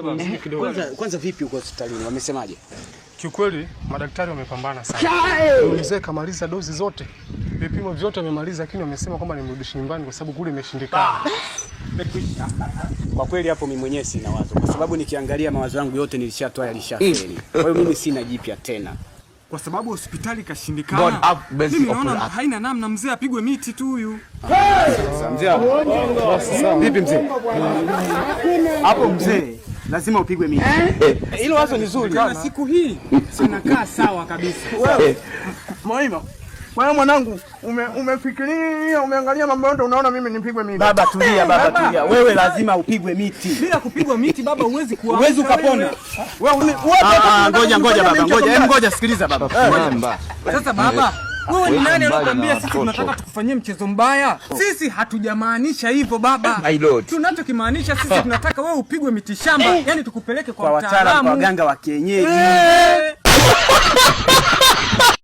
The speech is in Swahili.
Pole kidogo. Kwanza vipi huko hospitalini? Wamesemaje? Kiukweli madaktari wamepambana sana. Huyu mzee kamaliza dozi zote, vipimo vyote amemaliza, lakini wamesema kwamba nimrudishe nyumbani kwa sababu kule imeshindikana. Kwa kweli hapo mimi mwenyewe sina wazo, kwa sababu nikiangalia mawazo yangu yote nilishatoa yalishafeli. Kwa hiyo mimi sina jipya tena. Kwa sababu hospitali God kashindikana. have mercy Mimi upon naona us. haina namna, mzee apigwe miti tu huyu. Sasa mzee hapo. Vipi mzee? Hapo mzee lazima upigwe miti. Hilo wazo ni zuri. Na siku hii anakaa sawa kabisa. Mwaima, kwa hiyo mwanangu, umefikiria, umeangalia mambo yote, unaona mimi nipigwe miti? Baba tulia, baba tulia. Wewe lazima upigwe miti. Bila kupigwa miti baba, huwezi kuamka. Huwezi ukapona. Wewe. Ah, ngoja ngoja baba, ngoja. Hebu ngoja sikiliza baba. Namba. Sasa baba, wewe ni nani Wewe mbali na anakuambia sisi watoto. tunataka tukufanyie mchezo mbaya? Sisi hatujamaanisha hivyo baba. My lord. Tunachokimaanisha sisi tunataka wewe upigwe miti shamba, yani tukupeleke kwa Kwa wataalamu, kwa mtaalamu. waganga wa kienyeji. Eh.